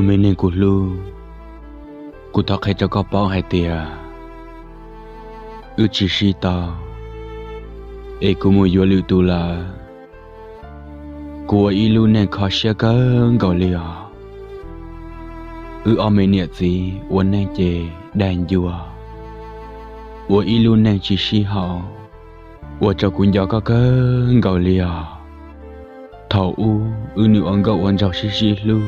Me neeg kuv hlub, kuv thov qhia rau koj paub hais tias wb tsis sib tau, es kuv mus yuav lwm tus lawm. Kuv ua ib lub neej kho siab kawg nkaus li os. Wb ob me niam txiv ua neej ces daig ncua, ua ib lub neej tsis sib haum, ua rau kuv nco koj kawg nkaus li os. Thaum ub wb nws ua nkauj ua nraug sib sib hlub,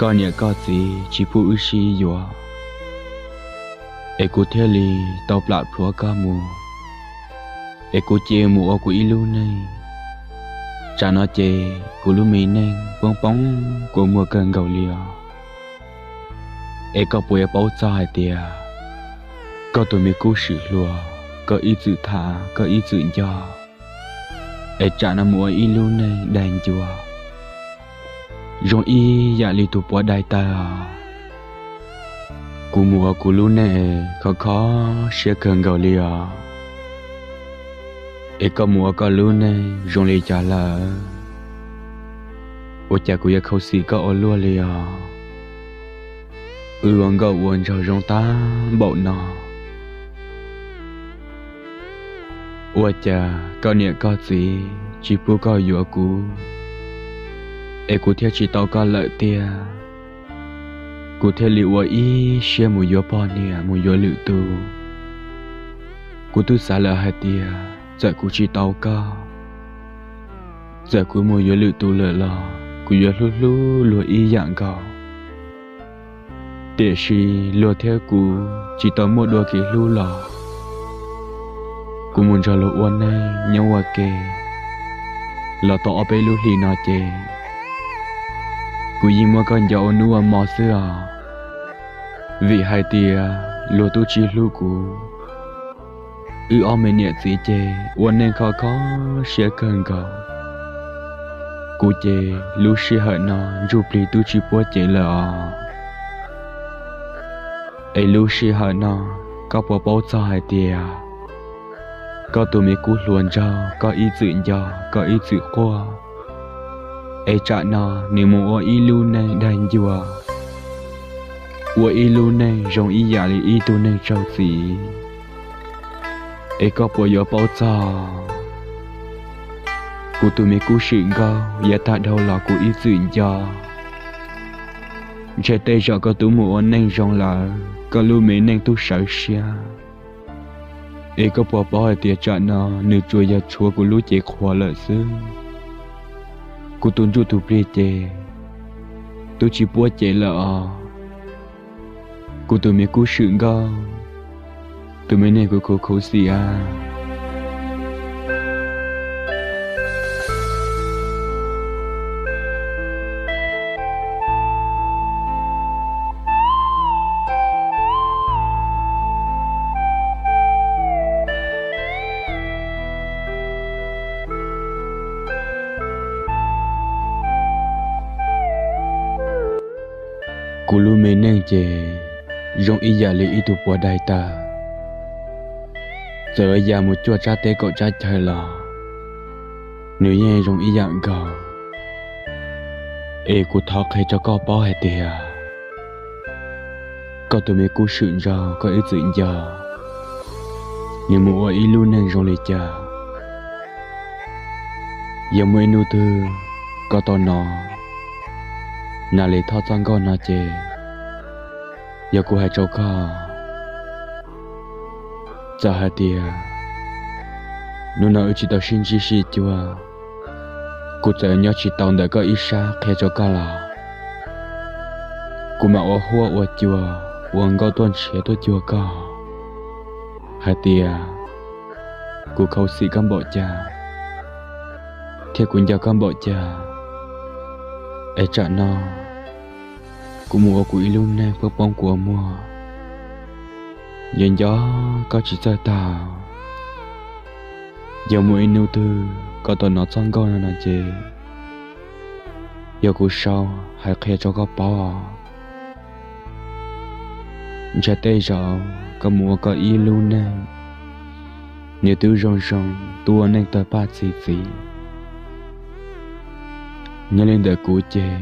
koj niam koj txiv tsis pub wb sib yuav, es kuv thiaj li tau plam plhuav koj mus, es kuv cia mus ua kuv ib lub neej. Tsam no ces kuv lub me neej poob poob kua muag kawg nkaus li os. Es koj puas yuav paub txog hais tias koj tus me kub swm hluas, koj ib txwm tham koj ib txwm nco, es tsam no mus ua ib lub neej daig ncua, zoo ib yam li tus puav dai tawg os. Kuv mus ua kuv lub neej es kho kho siab kawg nkaus li os. Es koj mus ua koj lub neej zoo li cas lawm? Ua cas kuv yuav khuv xim koj ua luaj li os? Wb ua nkauj ua nraug zoo tag npaum no, ua cas koj niam koj txiv tsis pub koj yuav kuv, es kuv thiaj tsis tau koj lawm tiag. Kuv thiaj li ua ib siab mus yuav poj niam mus yuav lwm tus. Kuv twb xav lawm hais tias txawm kuv tsis tau koj, txawm kuv mus yuav lwm tus lawm los kuv yuav hlub hlub luag ib yam nkaus. Tiam sis luag thiab kuv tsis tau muaj dua kev hlub los, kuv mus nrog luag ua neej nyob ua ke los tau ob peb lub hlis no ces kuv yeej muab koj nco ua hnub ua hmo xwb os. Vim hais tias luag twb tsis hlub kuv, wb ob me niam txiv ces ua neej kho kho siab kawg nkaus. Kuv ces lub sij hawm no ntsuj plig twb tsis puab cev lawm os. Es lub sij hawm no koj puas paub txog hais tias koj tus me kub hluas nraug koj ib txwm nco koj ib txwm quaj, es tsam no nws mus ua ib lub neej daig ncua, ua ib lub neej zoo ib yam li ib tug neeg raug txim. Es koj puas yuav paub txog kuv tus me kub swm nkauj yav tag dhau los kuv ib txwm nco? Ntshe tej zaum koj twb mus ua neej zoo lawm, koj lub me neej twb sawv siab. Es koj puas paub hais tias tsam no nws tsuas yog tshuav kuv lub cev qhuav lawm xwb. Kuv tus ntsuj tus plig ces twb tsis puab cev lawm os. Kuv tus me kub swm nkauj, tus me neeg kuv khuv khuv xim a. Kuv lub me neej ces zoo ib yam li ib tug puav daig tawg, txawm ya mus cuaj tsab teb kaum tsab chaw los nws yeej zoo ib yam nkaus. Es kuv thov qhia rau koj paub hais tias koj tus me kub swm nraug koj ib txwm nco, nws mus ua ib lub neej zoo li cas. Yog muaj ib hnub twg koj tau hnov Nas Lis Thoj txoj nkauj no ces yog kuv hais rau koj. Txawm hais tias hnub no wb tsis tau sib ntsib sib cuag, kuv txawm nyob tsis tau ntawm koj ib sab qhia rau koj los kuv mam ua huab ua cua, ua nkauj tuaj nrhiav tuaj cuag koj hais tias kuv khuv xim koj npaum cas thiab kuv nco koj npaum cas. Es tsam no kuv mus ua kuv ib lub neej poob poob kua muag, yog nco koj tsis txawj tag. Yog muaj ib hnub twg koj tau hnov txoj nkauj no no ces yog kuv sau hais qhia rau koj paub. Ntshai tej zaum koj mus ua koj ib lub neej, nws twb zoo zoo, twb ua neej tawg paj txi txiv. Nyob li ntawm kuv ces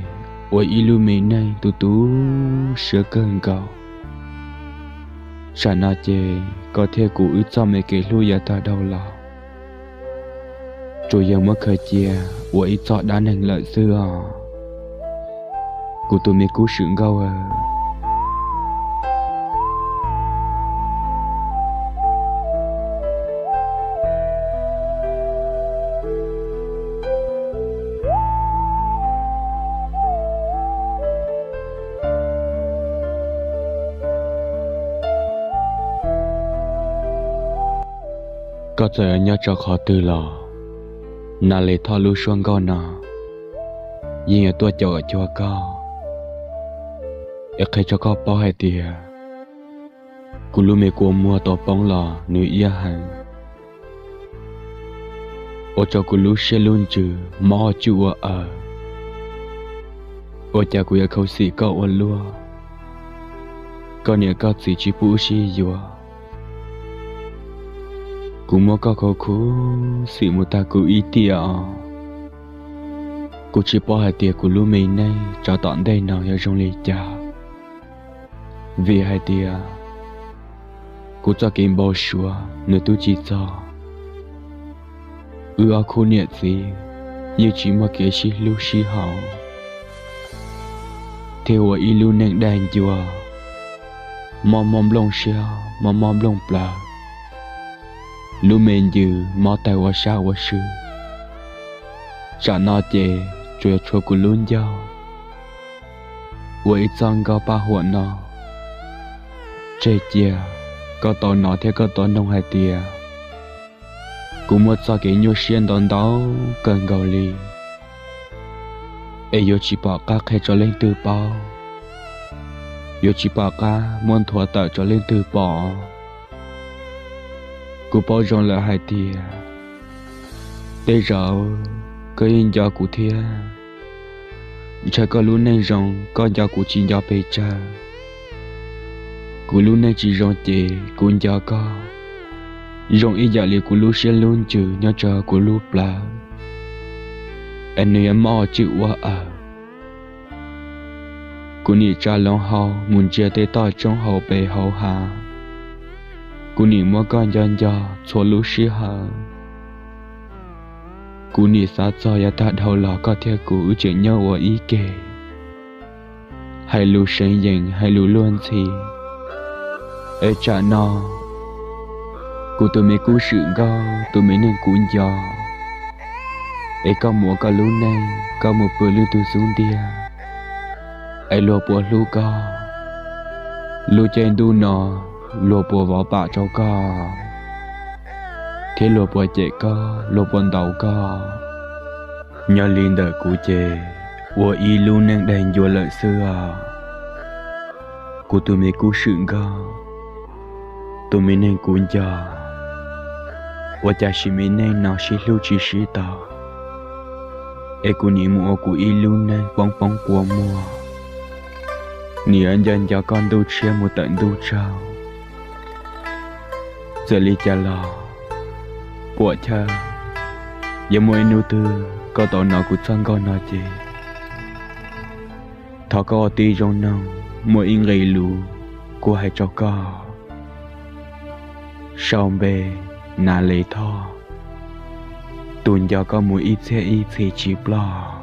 ua ib lub me neej tu tu siab kawg nkaus. Tsam no ces koj thiab kuv wb txoj me kev hlub yav tag dhau los, tsuas yog muab khaws cia ua ib txoj dab neeg lawm xwb os, kuv tus me kub swm nkauj aw. Koj txawm yuav nyob rau qhov twg los, Nas Les Thoj lub suab nkauj no yeej yuav tuaj caum cuag koj, es qhia rau koj paub hais tias kuv lub me kua muag tau poob los nws iab heev, ua rau kuv lub siab lub ntsws mob ua tsuj ua aws. Ua cas kuv yuav khuv xim koj ua luaj, koj niam koj txiv tsis pub wb sib yuav. Kuv muab koj khuv khuv xim mus tag kuv ib tiam os. Kuv tsis paub hais tias kuv lub me neej tsov tom ntej no yuav zoo li cas, vim hais tias kuv txoj kev npau suav nws twb tsis txog. Wb ob khub niam txiv yeej tsis muaj kev sib hlub sib haum, thiaj ua ib lub neej daig ncua, mob mob nplooj siab mob mob nplooj plawv, lub me ncws mob tawg ua sab ua sw. Tsam no ces tsuas yog tshuav kuv lub ncauj ua ib txoj nkauj paj huam no tseg cia. Koj tau hnov thiab koj tau noog hais tias kuv muaj txoj kev nyuaj siab ntau ntau kawg nkaus li, es yuav tsis pom qab qhia rau leej twg paub, yuav tsis pom qab muab nthuav tawm rau leej twg pom. Kuv paub zoo lawm hais tias tej zaum koj yeej nco kuv thiab. Ntshai koj lub neej zoo koj nco kuv tsis nco pes tsawg. Kuv lub neej tsis zoo ces kuv nco koj zoo ib yam li kuv lub siab lub ntsws nyob rau kuv lub plawv, es nws yuav mob ua tsuj ua aws. Kuv nim tsa loo hau mus ntsia tej toj roob hauv pes hauv hav, kuv nim muab koj nco nco txhua lub sij hawm. Kuv nim xav txog yav tag dhau los koj thiab kuv wb tseem nyob ua ib ke, hais lus seev yeem hais lus luag ntxhi. Es tsam no kuv tus me kub swm nkauj, tus me neeg kuv nco, es koj mus ua koj lub neej, koj mus pw leej twg xub ntiag, es luag puas hlub koj? Lub caij ntuj no luag puas vov pam rau koj, thiab luag puas cem koj, luag puas ntaus koj? Nyob li ntawm kuv ces ua ib lub neej daig ncua lawm xwb os. Kuv tus me kub swm nkauj, tus me neeg kuv nco, ua cas sim me neej no sib hlub tsis sib tau, es kuv nim mus ua kuv ib lub neej poob poob kua muag, nim yuav nco nco koj ntuj tshiab mus tawm ntuj tsaug. Txawm li cas los puam chawj, yog muaj ib hnub twg koj tau hnov kuv txoj nkauj no ces thov koj ua tib zoo noog, muaj ib nqe lus kuv hais rau koj. Sau npe Nas Les Thoj, tus nco koj mus ib txhiab ib txhis tsis ploj.